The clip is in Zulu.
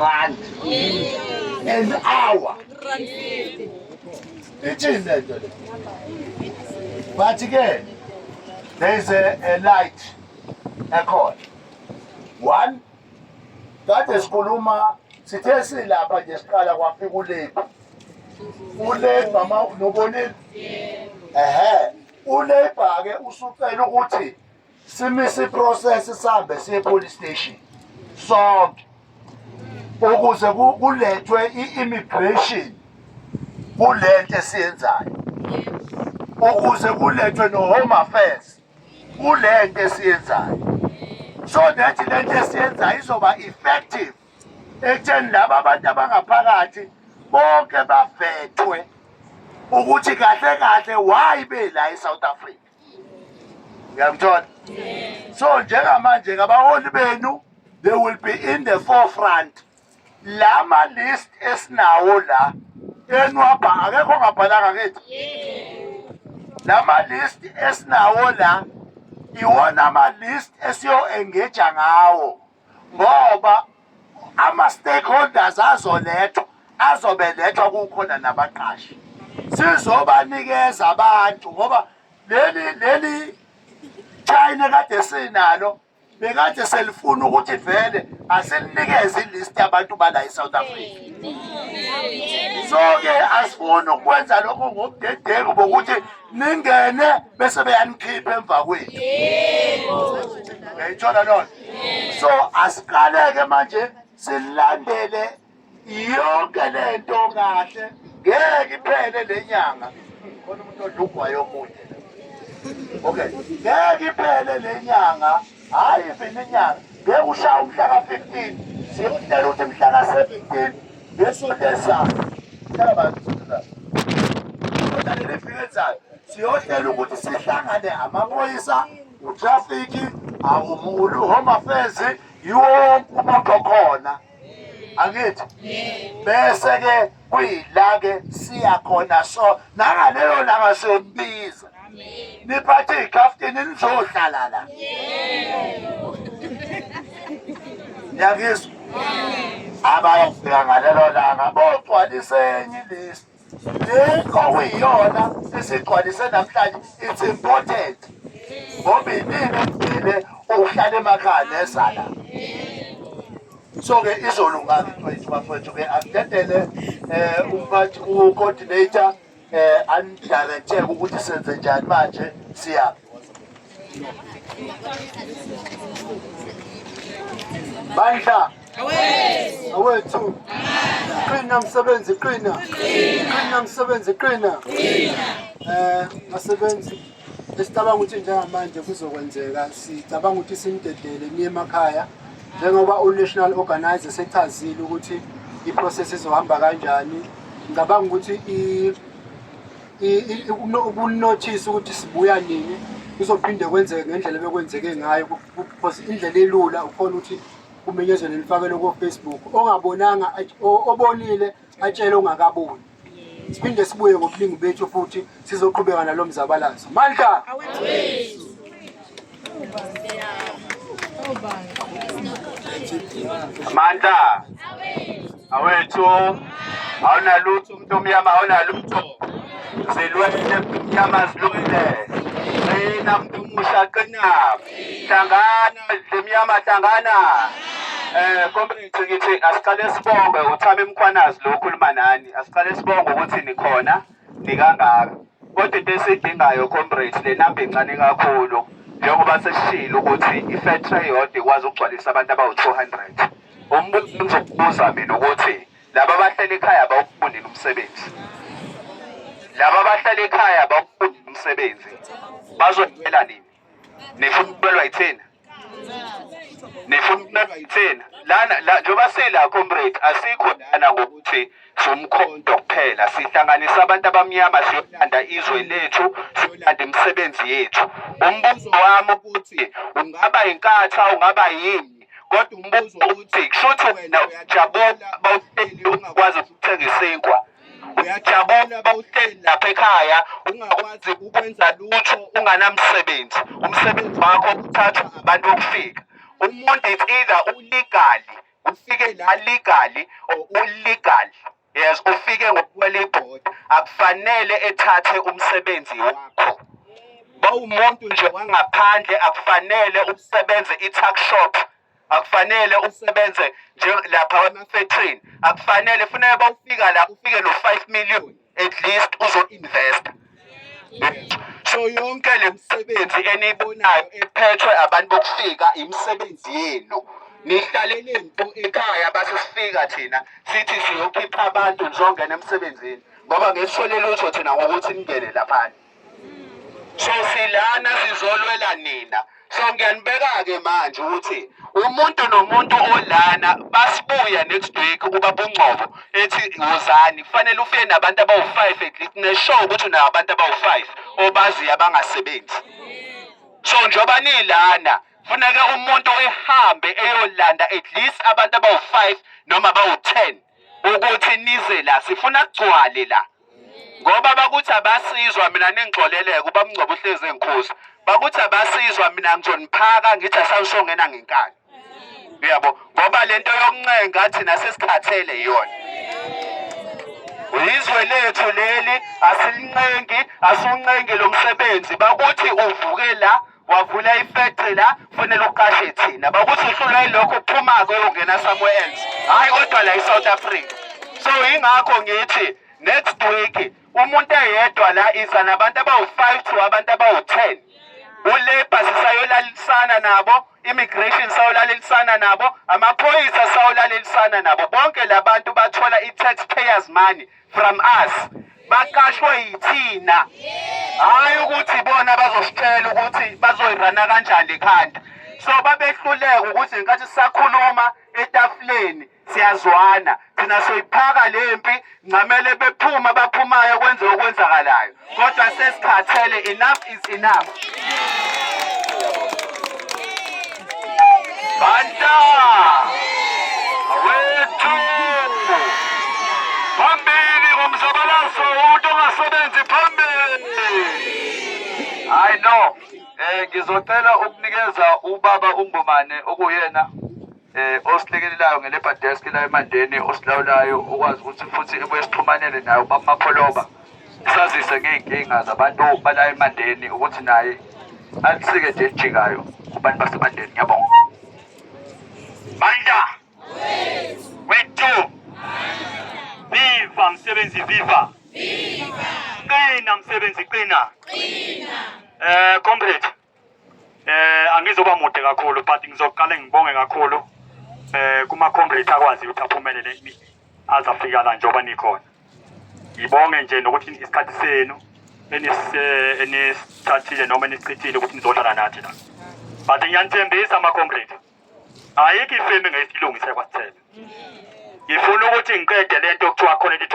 Rand an hour. Ithini lento le? But ke there is a light ekhona. One, kade sikhuluma sithe silapha nje siqala kwafika uLabour. ULabour ma nobonile? Ehhe, uLabour ke usucela ukuthi simise iprocess sihambe siye police station sonke ukuze kulethwe i-immigration kulento esiyenzayo, ukuze kulethwe no-home affairs kulento esiyenzayo, so that lento esiyenzayo izoba effective ekutheni laba abantu abangaphakathi bonke bavethwe ukuthi kahle kahle why bela eSouth Africa. Uyangithola? So njengamanje ngabaholi benu, they will be in the forefront. Lama list esinawo la enwabha, akekho ongabhalanga kithi. Lama list esinawo la iwona ama list esiyo engage ngawo, ngoba ama stakeholders azolethwa, azobe lethwa kukhona nabaqashi, sizobanikeza abantu, ngoba leli China kade sinalo bekade selifuna ukuthi vele asilinikeze ilist yabantu bala eSouth Africa. So ke asifuni ukwenza lokho ngobudedengu bokuthi ningene bese beyanikhipha emva kwethu. Uyayithola lona? So asiqaleke manje silandele yonke lento kahle, ngeke iphele le nyanga. Khona umuntu odla ugwayi omunye. Okay, ngeke iphele le nyanga, hhayi even inyanga, ngeke ushaya umhla ka-15, siyohlela ukuthi mhla ka-17 ngesonto ezayo, mhlaka leli viki elizayo, siyohlela ukuthi sihlangane amaphoyisa, utraffic, home affairs, yiwonke umuntu okhona, angithi? Bese ke kuyila ke siya khona. So nangaleyo langa siyonibiza, niphathe ikhaftini, nizohlala la. Niyangizwa? Abayofika ngalelo langa bogcwalisa enye ilist le okuyiyona esigcwalise namhlanje. It's important ngoba inini ekugcine ukuhlala emakhaya nezala. So ke izolunga-ke into yethu, bafowethu. Ke akudedele umphathi, u-coordinator, anidirecte ukuthi senze njani manje, siyaphi. Bandla awethu, qina msebenzi, qina, qina msebenzi, qina. Basebenzi, esicabanga ukuthi njengamanje kuzokwenzeka, sicabanga ukuthi sinidedele niye emakhaya njengoba u-national organizer sechazile ukuthi i-process izohamba kanjani. Ngicabanga ukuthi ukunothisa ukuthi sibuya nini kuzophinde kwenzeke ngendlela ebekwenzeke ngayo, because indlela elula ukhona ukuthi kumenyezelwe, nifakelwe ko-Facebook, ongabonanga obonile atshele ongakaboni. Siphinde sibuye ngobuningi bethu futhi sizoqhubeka nalo mzabalazo. Mandla! Mandla awethu, awunalutho umuntu omnyama, awunalutho. Zilwele umuntu omnyama, zilwele. Qina umuntu omusha, qina. Hlangana lemnyama, hlangana. Comrades, ngithi asiqale sibonge uThami Mkhwanazi lo okhuluma nani. Asiqale sibonge ukuthi nikhona nikangaka. Kodwa into esiyidingayo, comrades, le namba incane kakhulu, njengoba sesishilo ukuthi i-factory eyodwa ikwazi ukugcwalisa abantu abawu-200. Umbuzo engizokubuza mina ukuthi laba abahleli ekhaya bawufundile umsebenzi? Laba abahleli ekhaya bawufundile umsebenzi? Bazophela nini? Nifuna ukubelwa yithina? Nifuna ukubelwa yithina? Lana la njengoba sila, comrade, asikho lana ngokuthi somkhonto kuphela. Sihlanganisa abantu abamnyama, siyolanda izwe lethu, siyolanda imisebenzi yethu. Umbuzo wami ukuthi ungaba inkatha, ungaba yini, kodwa umbuzo uthi kushuthi wena uyajabula bawuhleli ungakwazi ukuthenga isinkwa, uyajabula bawuhleli lapha ekhaya ungakwazi ukwenza lutho, unganamsebenzi, umsebenzi wakho uthathwa abantu bokufika. Umuntu, it's either ulegal Ufike la legally or illegal. Yes, ufike ngokuwela ibhoda. Akufanele ethathe umsebenzi wakho. Bawumuntu nje wangaphandle, akufanele usebenze i-tuck shop, akufanele usebenze nje lapha emafekthrini, akufanele. Funeka bawufika la ufike no-5 million at least uzo-investa. So yonke le misebenzi eniyibonayo ephethwe abantu bokufika, imisebenzi yenu. Nihlalele nto ekhaya, base sifika thina sithi siyokhipha abantu, nizongena emsebenzini, ngoba ngesithole lutho thina ngokuthi ningene laphana. So silana sizolwela nina. So ngiyanibeka-ke manje ukuthi umuntu nomuntu olana, basibuya next week ubaba uNgcobo ethi wozani, kufanele ufike nabantu abawu-5 at least, ne-sure ukuthi unawo abantu abawu-5 obaziyo abangasebenzi. So njengoba nilana, funeke umuntu ehambe eyolanda at least abantu abawu-5 noma abawu-10 ukuthi nize la. Sifuna kugcwale la, ngoba bakuthi abasizwa. Mina ningixoleleke, uba Mngcobo uhlezi engikhuza, bakuthi abasizwa. Mina ngizoniphaka, ngithi asawusongena ngenkani, uyabo, ngoba lento yokuncenga thina sesikhathele yona. Izwe lethu leli, asilincengi, asuncengi lo msebenzi. Bakuthi uvuke la wavula ifactory la, kufanele uqashe thina. Bakuthi uhlulwa yilokho, uphuma-ke uyongena somewhere else, hhayi kodwa la i-South Africa. So yingakho ngithi next week umuntu eyedwa la iza nabantu abawu-5 to abantu abawu-10. U-labour sisayolalisana nabo, immigration sayolalelisana nabo, amaphoyisa sayolalelisana nabo. Bonke labantu bathola i-taxpayers money from us, baqashwe yithina, hhayi ukuthi bona bazositshela ukuthi bazoyirana kanjani ekhanda. So babehluleka ukuthi ngenkathi sisakhuluma etafuleni siyazwana thina, soyiphaka le mpi. Ncamele bephuma, baphumayo, kwenze okwenzakalayo, kodwa sesikhathele. Enough is enough. Banta wethu, phambili ngomzabalazo! Umuntu ongasebenzi, phambili! Hayi no, ngizocela ukunikeza ubaba uNgomane, okuyena osilekelelayo nge-labour desk la eMandeni, osilawulayo, okwazi ukuthi futhi ebuye sixhumanele naye ubaba Mapholoba, sazise ngey'nkinga zabantu bala eMandeni, ukuthi naye alisike nje elijikayo kubantu baseMandeni. Ngiyabonga. Banda wethu, viva msebenzi, viva! Qina msebenzi, qina! Comrade, angizoba mude kakhulu, but ngizoqala ngibonge kakhulu kuma comrade akwazi ukuthi aphumelele azafika la njengoba nikhona. Ngibonge nje nokuthi isikhathi senu enisithathile noma enisichithile ukuthi nizohlala nathi la. But ngiyanithembisa ama comrade, ayikho ifemi engeke ilungise kwaSithebe. Ngifuna ukuthi ngiqede lento okuthiwa khona into